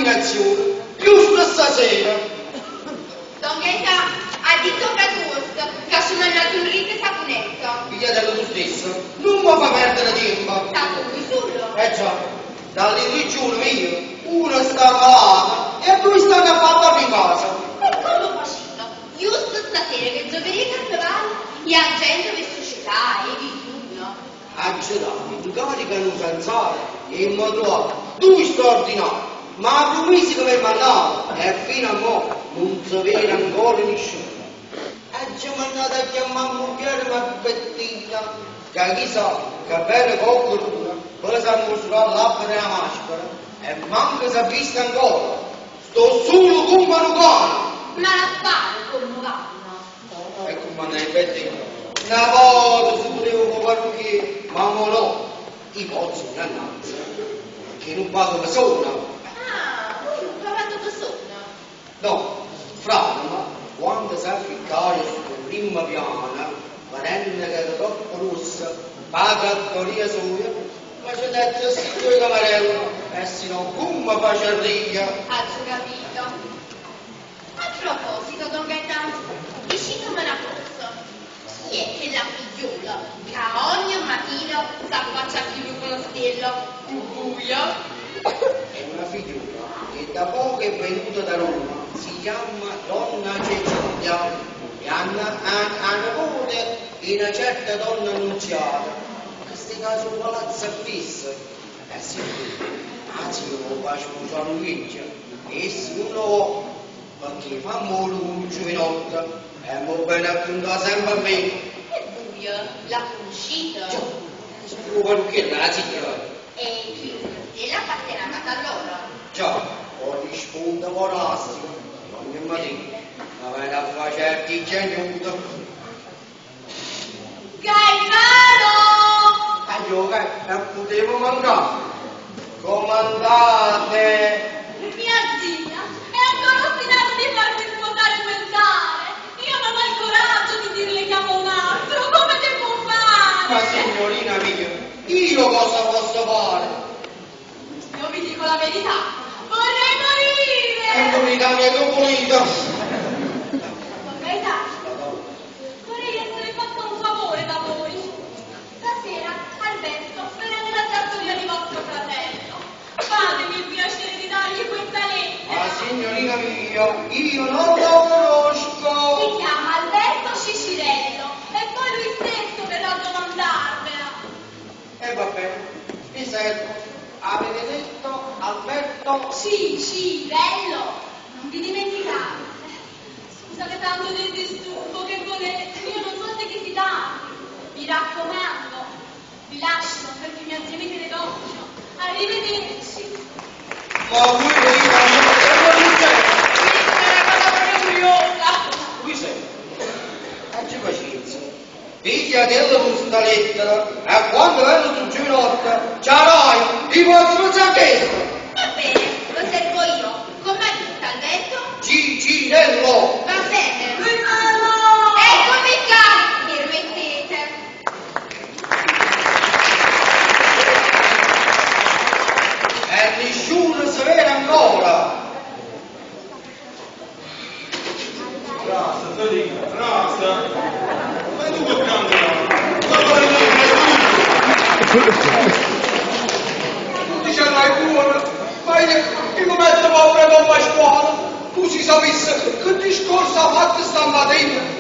illuminazione, giusto stasera. Don Gaetà, ha ditto 'o frate vuosto ca ce mannate un litro 'e sapunetto. Pigliatello tu stesso, nun me fa perdere tempo. State voi solo? Eh già, dalle tre giorni mio, uno sta malato e due stanno a fare in casa. E come facite? Giusto stasera che giovedì è carnevale e 'a gente per società e digiuno. Aggio dato in carica nu sensale e m'ho trovato due straordinari, ma 'a promessa che mi mandava e fino a mo' non si vede ancora nessuno. Aggio mandato a chiamare muglierema Bettina, che chissà che bene qualcuno poi si è mostrato l'acqua della maschera e manco si è vista ancora. Sto solo come un cane. Ma l'affare come vanno? E come ne Bettina. Una volta si poteva con parrucchiere, ma mo no, i pozzi innanzi, che non pago persona. Ah, voi non pagate persona? No, frate, quando si afficcava sul primo piano, vedendo che era troppo rossa, la trattoria sua, ma c'è detto sì, due camarello, e se no come faceria? Aggio capito. A proposito, don Gaetano, dicitemi una cosa. Chi è quella figliola che ogni mattina si affaccia più con lo stello? Buio? È una figliola che da poco è venuta da Roma, si chiama Donna Cecilia e ha ha nipote di una certa donna Annunziata, che sta casa un palazzo fisso. E si anzi io lo faccio sposare un figlio, e se non lo vuole, perché fa molto con un giovinotto, e mo bene a contare sempre a me. E buio, la conoscete? Sono parrucchiere, la signora. E chi lo appartiene a casa loro? Già, poi risponde vorastico, ogni mattina, ma viene a fare certi genuto. Gaetano! Ah, io che non potevo mancare. Comandate! Mia zia è ancora ostinata di farmi sposare quel tale. Io non ho il coraggio di dirle che amo un altro. Come devo Ma fare? signorina mia, io cosa posso fare? Io vi dico la verità. Vorrei E morire! non mi cambia che pulito. Don Gaetano, vorrei essere fatto un favore da voi. Stasera Alberto verrà nella trattoria di vostro fratello. Fatemi il piacere di dargli questa lettera. Ma signorina mia, io non lo conosco. Si chiama Alberto Cicirello e poi lui stesso verrà a domandarvela. E va bene, mi servo. Avete detto Alberto Cicirello, non vi dimenticate. Scusate tanto del disturbo che volete, io non so se che si dà. Mi raccomando, vi lascio perché mia zia mi tiene d'occhio. Arrivederci. Ma voi venite a me, Questa è una cosa proprio curiosa. Qui sei. Aggi pazienza. Pigliatela questa lettera e quando vengo tu giovanotto, c'arai, ti posso pensare questo. Va bene, lo servo io. Come ha detto Alberto? Cicirello! Va bene. Gaetano! Eccomi qua, permettete. E nessuno si vede ancora. Trasa, Torino, trasa. Ma tu che canti? Sta parlando di Tu dici l'hai buona, ma io, io mi metto proprio con Pasquale. Tu si sapesse che discorso ha fatto stamattina.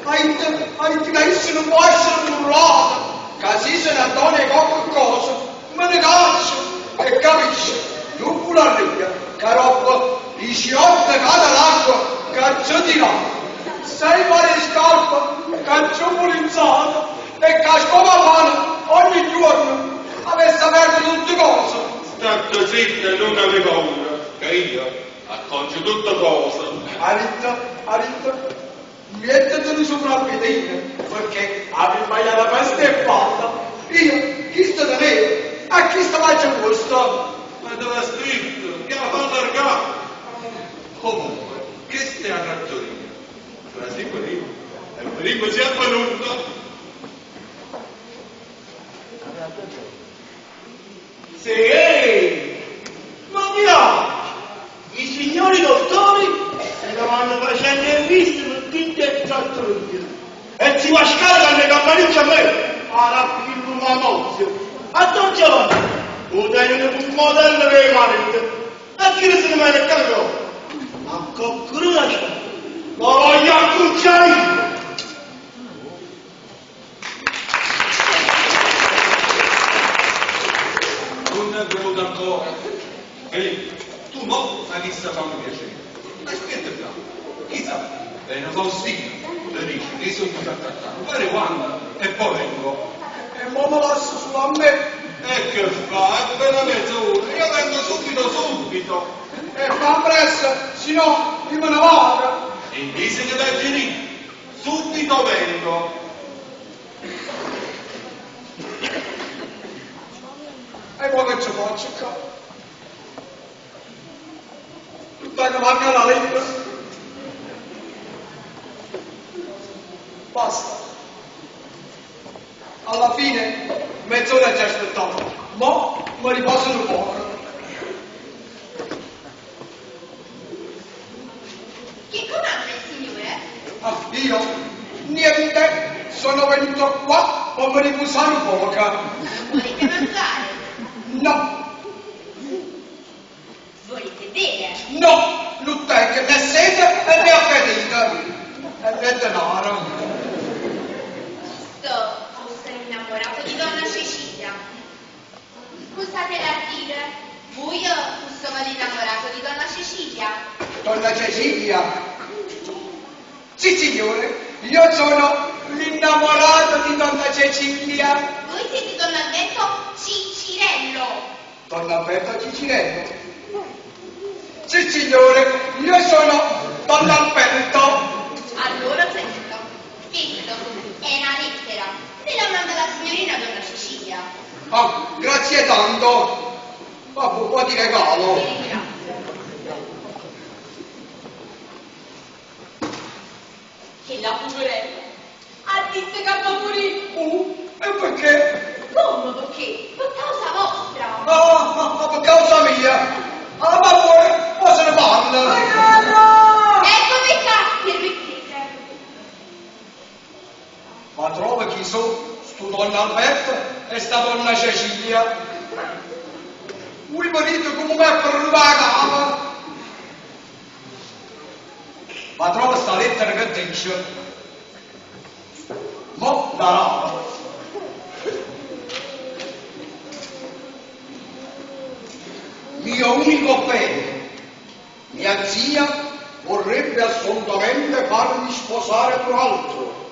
Ha detto, ha detto che io non può essere annullato, che se se ne addona di qualche cosa, me ne caccia. E capisci, non voleria che roba 18 cade l'acqua che ci dirà. Sei pare di scarpa che ci ho pulizzato e che scopa pane ogni giorno avesse aperto tutte cose. State zitta e non avevo paura, che io acconcio tutte cose. Ha detto, ha detto, mettetelo sopra il piedino, perché aveva sbagliato la festa e fatta. Io, chi sta da me, a chi sta faccio questo? Ma dove è scritto? Che la fa allargare? Comunque, questa è la trattoria. Trasi prima, e prima si è venuto. Sì, ma mi piace! facenno 'e viste pe tutt' 'e trattorie. E zio Pascale danno 'e campanicce a me, a chillu mamozio. A don Giovanni, 'o teneno cu modello d' 'e marite. E chillo se ne vene ccà ncoppa. Ma coccheduno 'a spada, m' 'o voglio accuncià io! Nun è venuto ancora? Felì, tu mò m'avissa fà nu piacere. Aspietta ccà, chissà, vene Faustino, le dici che io so ghiuto a accattà nu paro 'e guante e pò vengo. E mò me lasse sulo a me? E che fa? È appena mezz'ora, io vengo subito subito. E fa ampressa, si no io me ne vaco. E invece che t'aggio ditto, subito vengo. E mo che ce faccio ccà? Nun tengo manco na lira. Basta. Alla fine mezz'ora aggia aspettato. Mo mi riposo nu poco. Che comanda il signore? Ah, io? Niente, sono venuto qua per mi riposare un poco. Volete mangiare? No, Volete bere? no, non tengo né sete e né appetito. E né denaro. Questo fosse innamorato di donna Cecilia. Scusate l'ardire, voi fossero l'innamorato di donna Cecilia. Donna Cecilia. Sì, signore, io sono l'innamorato di donna Cecilia. Voi siete don Alberto Cicirello. Don Alberto Cicirello. Sì, signore, io sono Don Alberto. Allora sentito, questo è una lettera. Me la manda la signorina donna Cecilia. Ah, grazie tanto. Vabbè, un po' di regalo. Vi ringrazio. Che la poverella ha detto che può morire. E perché? Come perché? Per causa vostra. Ah, ah, ah, per causa mia. Ah, ma poi, poi se ne parla. Eccomi qua, permettete. Ma trova chi so, sto donna Alberto e sta donna Cecilia. Voi venite come me per rubare la cava. Ma trova sta lettera che dice. Mo la lavo. Mio unico bene, mia zia vorrebbe assolutamente farmi sposare un altro,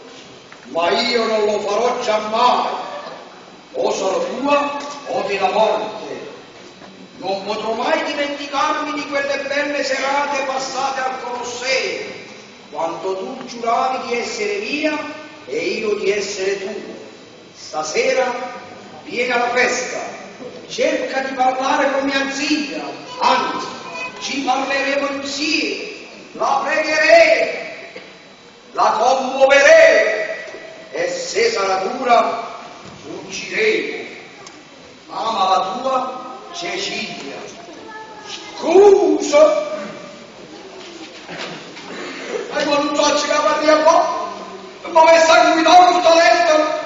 ma io non lo farò giammai. O sarò tua o della morte. Non potrò mai dimenticarmi di quelle belle serate passate al Colosseo, quando tu giuravi di essere mia e io di essere tuo. Stasera vieni alla festa, cerca di parlare con mia zia, anzi, ci parleremo insieme, la pregheremo, la commuoveremo e se sarà dura, fuggiremo. Ama la tua Cecilia. Scusa! Hai voluto oggi che parli qua? Ma mi sanguinato tutta lettera!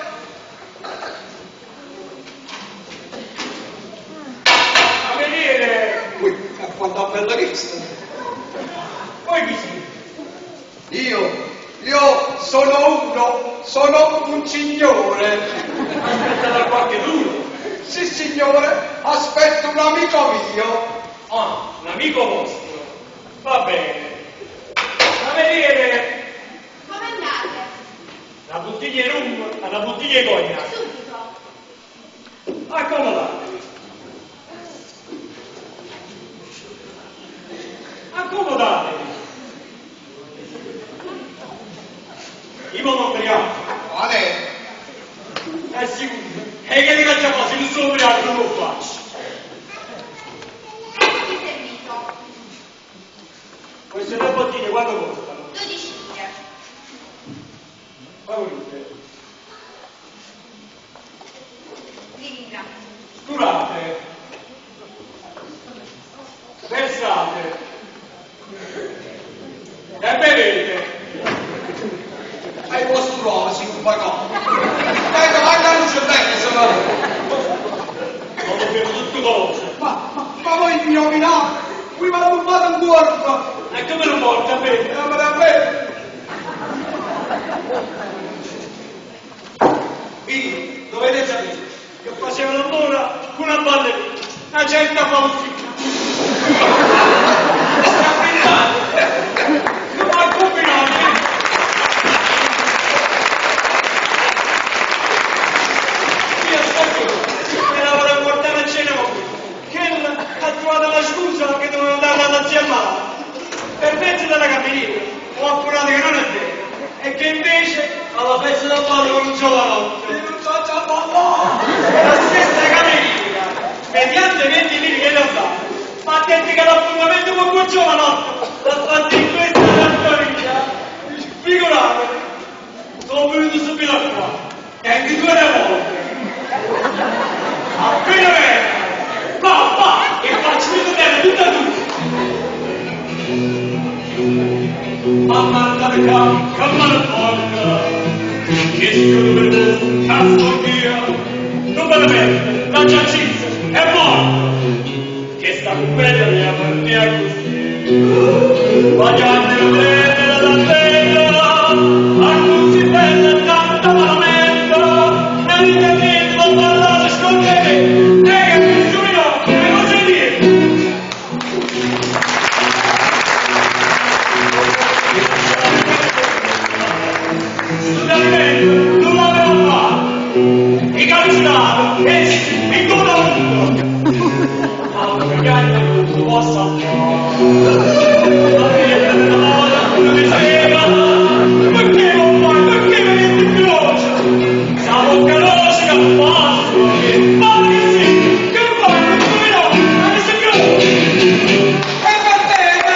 A vedere, Ui, e quanto bella vista! voi chi siete? Io sono uno, sono un signore. Aspettate a qualcheduno. Sì, signore, aspetto un amico mio. Ah, un amico vostro. Va bene. A vedere, Come andate? una bottiglia di rum e una bottiglia di cognac. Subito. Accomodatevi. Accomodatevi. Io non ubriaco. Quale? È sicuro. E che li faccio fare? Se non sono ubriaco non lo faccio. Eccovi servito. Queste due bottiglie quanto costano? 12 lire. Favorite. Vi ringrazio. Sturate. Versate. E bevete. poco, signor Pagano. Venga, venga, non c'è bene, se va. Ma dobbiamo tutto cose. Ma voi mi nominate, qui me la buttate in corpo. E come lo porta a me? Me la me. Io, dovete sapere, che facevo l'amore con una ballerina, una certa Faustina. Sta non ha combinato. Io sto me la vorrei portare a cena con me. Che ella ha trovato la scusa che doveva andare alla zia Mara. Per mezzo della cameriera ho appurato che non è vero e che invece alla festa del ballo con un giovanotto. Io non so già ballare. La stessa cameriera, mediante 20 lire che le ho dato, ma ha detto che l'appuntamento con quel giovanotto l'ha fatto in questa trattoria. Figurate, sono venuto subito qua, e anche due volte. Appena vengo, va, va, e faccio vedere tutta tu. Mamma da che porca, che scudo cazzo mio, non me la metto, la giacizza è morta, che sta quella mia mia così. Voglio bene la bella, a così bella tanta malamente, e mi ho parlato scontente, e che mi subito, e cosa dire? Studiamento non l'aveva fatto. I carcerati, essi, in tutto il mondo. Ma pregare non possa La figlia della volta non diceva, perché non fai, perché mi metti in croce? Sa bocca rosa che passa, ma che sì, che fai, come no, ma se croce. E va bene.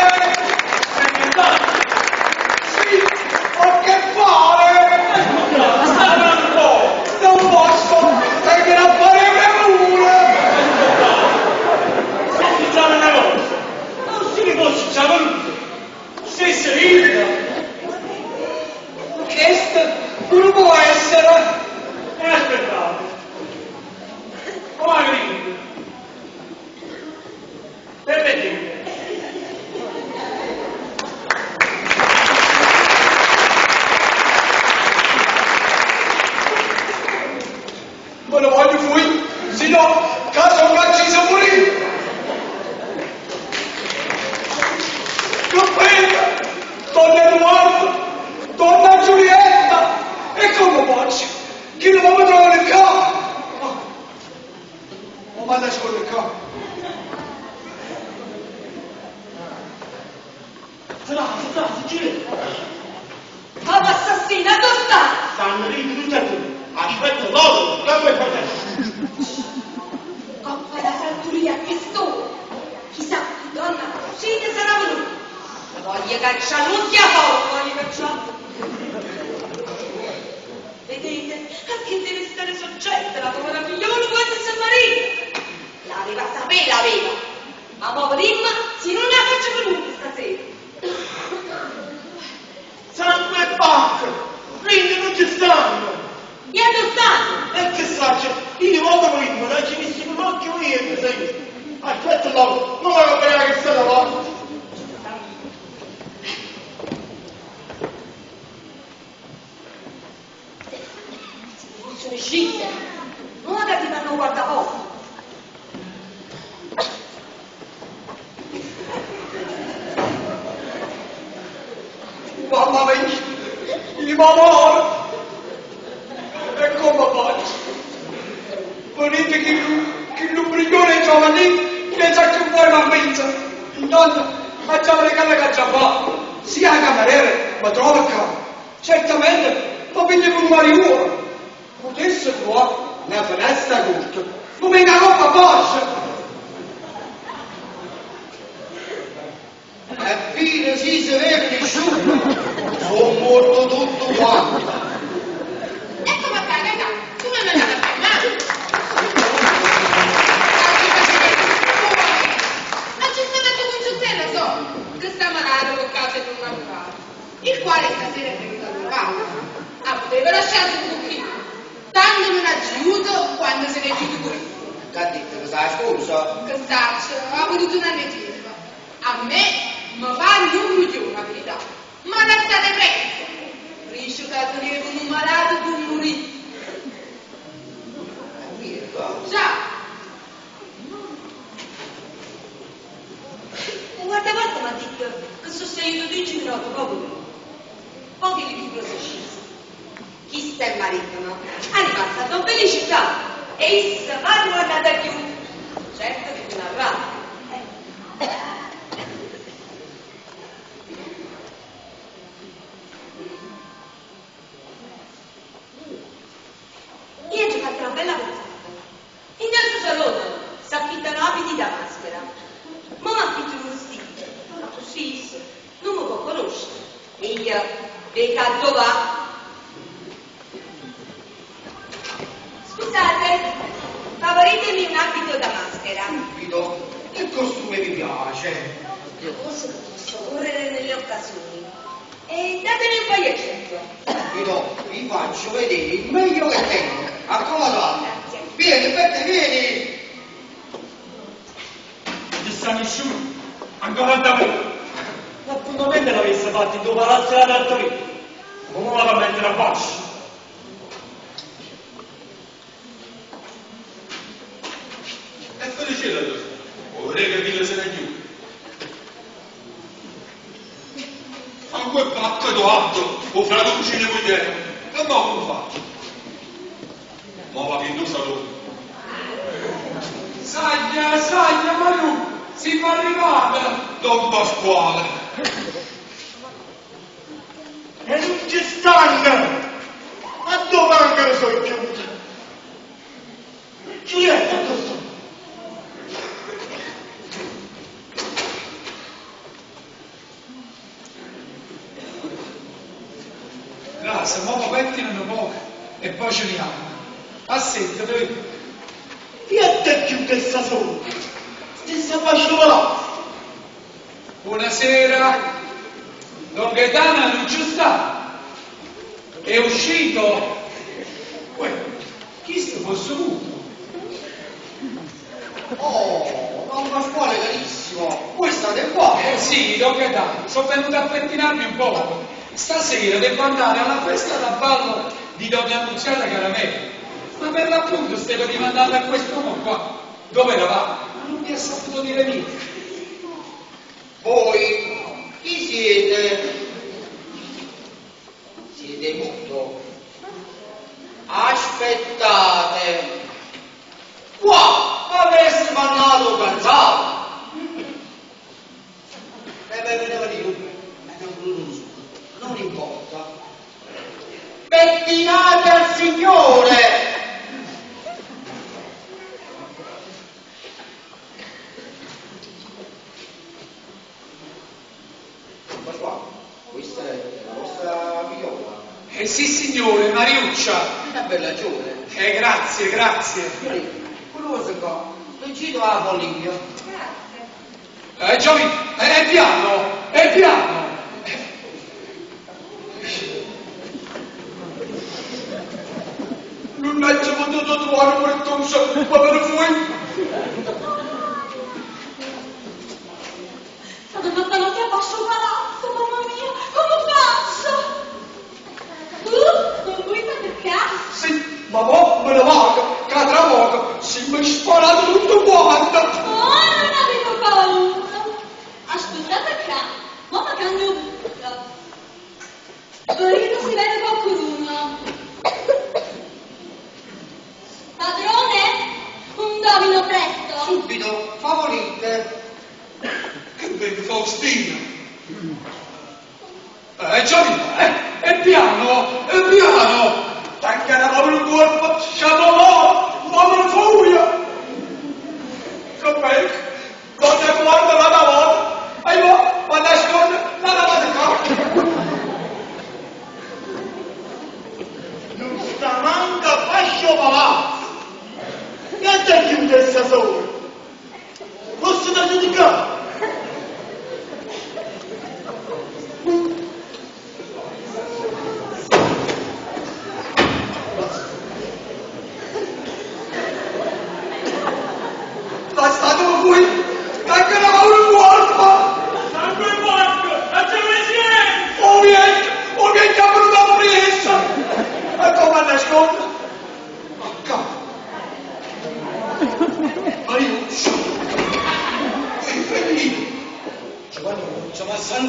Sì, ho che fare. Sta un po'. Non posso, tengo da fare pure. Senti già una cosa, non si ne fosse già venuto. Stessa vita. Questo non può essere. E aspettate. Come venite? Permettete. Me ne voglio fuori, se no, caso ucciso morire. Che pena, donna Edoardo, donna Giulietta, e come faccio? Chi non mi trova nel capo? Oh, ma nascondo il capo. Trasi, trasi, gira. Papà assassina, dove sta? Stanno lì tutti e due. Aspetta loro, non vuoi fare. Coppa la trattoria, che sto? Chissà, donna Faustina sarà venuta. Voglio cacciare un schiaffo, voglio cacciare. Vedete, a che deve stare soggetta la povera figliola quando si marita. L'aveva sapere, l'aveva. Ma poverina, se non la faccio venuta stasera. Sangue e pacco, quindi non ci stanno. E dove stanno? E che saccio, io voglio prima, non ci visto un occhio io, sei. Aspetta loro, non voglio bene che sta da volta. Se fossero uscite, ora ti fanno guardaporta. Mamma mia, il amore. E come faccio? Volete che che l'ubriglione giovanile che sa che vuoi una pizza. Intanto facciamo le canne che già fa. Sia la cameriera, ma trova qua. Certamente, ma piglia per un mariuolo. Potesse trovare una finestra corta. Non venga coppa bassa. E fine si si vede nessuno. Sono morto tutto quanto. Ecco papà, Gaetano, tu mi hai mandato a chiamare. Ma c'è stato Concetella, so, che sta malato per causa di un malfatto, il quale stasera è venuto a trovarlo. 'A puteva lascià sul pochino. Tanto me n'ha giuto quando se n'è ghiuto cu isso. Che ha detto che sa scusa? Che saccio, ha voluto un anno 'e tiempo. A me me pare nu coglione, 'a verità. Ma lasciate presto. Dice ca teneva nu malato pe murì. È vero? Già. 'O guardaporta m'ha ditto che so' sagliuto duje minuti poco prima. Poi chilli figlio so' sciso. Chisto è maritmo. Ha rimasto a Don Felice ccà e isso va guardata cchiù. Certo che venarrà. Io aggio fatto una bella pensata. In questo salone s'affittano abiti da maschera. Mo m'affitto nu vestito. Accussì isso nun me po' conoscere. E io veco addò va. Scusate, favoritemi un abito da maschera. Subito. Che costume vi piace? Una cosa che posso correre nelle occasioni. E datemi un pagliaccetto. Subito, vi faccio vedere il meglio che tengo. Accomodate. Grazie. Vieni, Beppe, vieni. Non ci sta nessuno, ancora da voi. L'appuntamento l'avesse fatto in tuo palazzo della Tartarina. Come la fa mettere a basso? E Felicella dove sta? Vorrei che Villa se ne chiude. Ancora pacco d'altro, o fra tu cucine vuoi dire. E mo come faccio? Mo va in salone. Saglia, saglia, Marù, siamo arrivati. Don Pasquale. E non ci stanno! Ma dove ancora sono chiusa? Giulietta, dove sto? Grazie, mo pettinano poco e poi ce ne andiamo. Assettati. Chi è chiusa sta sola? Stessa faccia palazzo. Buonasera. Don Gaetano non ci sta. È uscito. Uè, chi se fosse avuto? Oh, Don Pasquale carissimo, voi state qua? Eh sì, Don Gaetano, sono venuto a pettinarmi un poco. Stasera devo andare alla festa da ballo di Donna Annunziata Caramello. Ma per l'appunto stavo rimandando a quest'uomo qua. Dove eravamo? Ma non mi ha saputo dire niente. Voi chi siete? Siete muto? Aspettate. Qua avreste mandato Garzano. Beh, beh, beh, beh, io. Non, non importa. Pettinate al signore! Pasquale, questa è la vostra figliola. Eh sì, signore, Mariuccia. È una bella giovane. Grazie, grazie. Signori, curioso qua, leggito alla follia. Grazie. Giovine, è piano, è piano. Non hai potuto trovare un pertuso, ma per voi. Sono andata stanotte a basso palazzo, mamma mia, come faccio? Tu, non vuoi perché? Sì, ma mo me ne vado, che tra poco si mi sparato tutto quanto. Oh, non avevo paura. Aspettate qua, ma mi cambio bocca. Torino si vede qualcuno. Padrone, un domino presto. Subito, favorite. Che vedo Faustina. Giovine, è piano, è piano. Tanca la proprio il corpo, siamo morti, ma me ne furia. Che bello, quando guarda la volta, e io, ma nasconde la volta qua. Non sta manca fascio palazzo. Che te chiude sta sola? Forse da giudicare.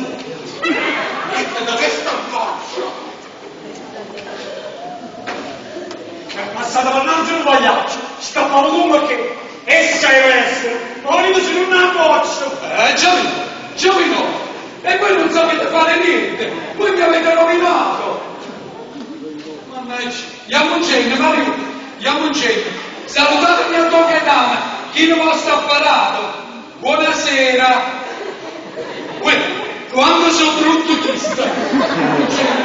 fuori. Mette da testa in faccia. È passata per innanzi un pagliaccio, scappava come che. Essa era essere, ora se non la faccio. Giovino, giovino, e voi non sapete fare niente, voi mi avete rovinato. Mannaggia, andiamo Mario, andiamo Salutatemi a Don Gaetano, chi non vostro apparato. Buonasera. Uè, quando sono brutto questo.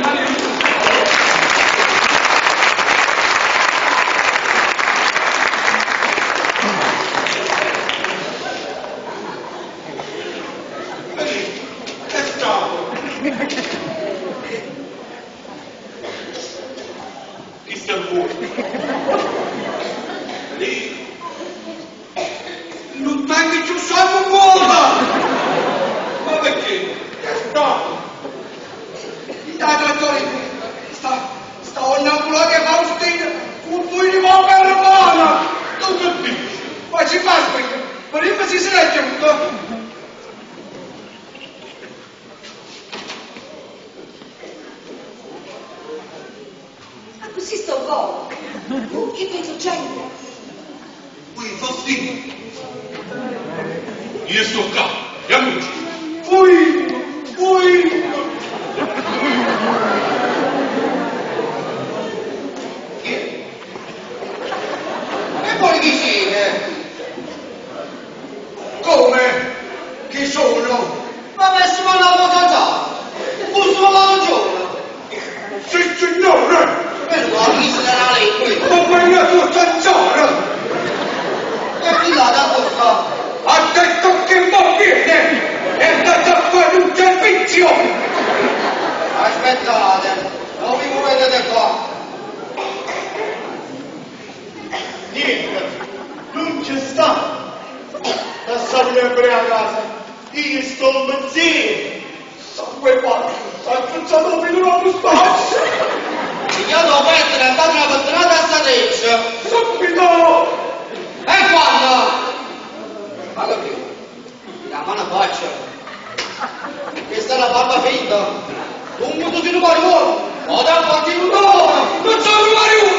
Mario. Che stavo? Chi sta vuoi? Lì, Non tengo più sangue buona! ma perché? Che stavo? Dai, trattore, sta onnambulando Faustina con due di poca romana! Tu che dici? Ma ci fa spegno, prima si sarà giunto. Ma così sto buono. Che penso gente? Qui, Faustino. Io sto qua, andiamoci. Fui, fui. Chi è? E poi chi siete? Come? Chi sono? Ma adesso mi hanno cantato. Questo ma giorno. Sì, signore! E non ho visto la lei Ma quella tua canzone! E chi l'ha dato sta? Ha detto che va bene! È andata a fare un servizio! Aspettate, non vi muovete qua. Niente, non ci sta. Lasciatemi sempre a casa. Io sto pensiero. Sangue fatto, sta aggiunto fino alla mustaccia! Io devo essere andato una pettinata a sta treccia. Subito! E quando? Ma che? La mano faccia. Questa è la barba finta. Un muto di un mariuolo. Vado a farti un dono. Non sono Mario!